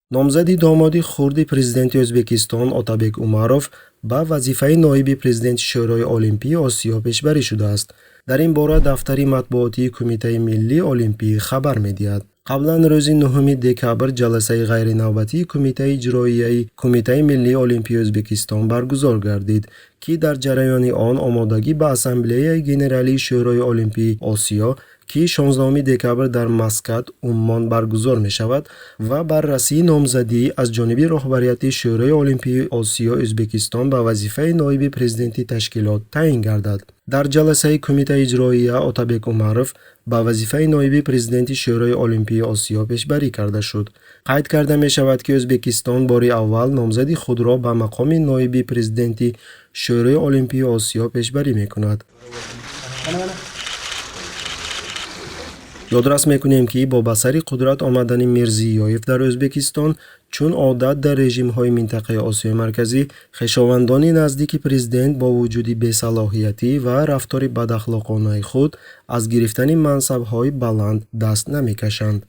Номзади домоди хурди президенти Ӯзбекистон Отабек Умаров ба вазифаи ноиби президенти Шӯрои Олимпии Осиё пешбарӣ шудааст. Дар ин бора дафтари матбуотии Кумитаи миллии олимпӣ хабар медиҳад. Қаблан рӯзи 9 декабр ҷаласаи ғайринавбатии Кумитаи иҷроияи Кумитаи миллии олимпии Ӯзбекистон баргузор гардид, ки дар ҷараёни он омодагӣ ба Ассамблеяи генералии Шӯрои Олимпии Осиё, ки 16 декабр дар Маскат, Уммон баргузор мешавад, ва баррасии номзадӣ аз ҷониби роҳбарияти Шӯрои Олимпии Осиё Ӯзбекистон ба вазифаи ноиби президенти ташкилот таъин гардад. Дар ҷаласаи Кумитаи иҷроия Отабек Умаров ба вазифаи ноиби президенти Шӯрои Олимпии Осиё пешбарӣ карда шуд. Қайд карда мешавад, ки Ӯзбекистон бори аввал номзади худро ба мақоми ноиби президенти Шӯрои Олимпии Осиё пешбарӣ мекунад. Ёдрас мекунем, ки бо ба сари қудрат омадани Мирзиёев дар Ӯзбекистон, чун одат дар режимҳои минтақаи Осиёи Марказӣ, хешовандони наздики президент бо вуҷуди бесалоҳиятӣ ва рафтори бадахлоқонаи худ аз гирифтани мансабҳои баланд даст намекашанд.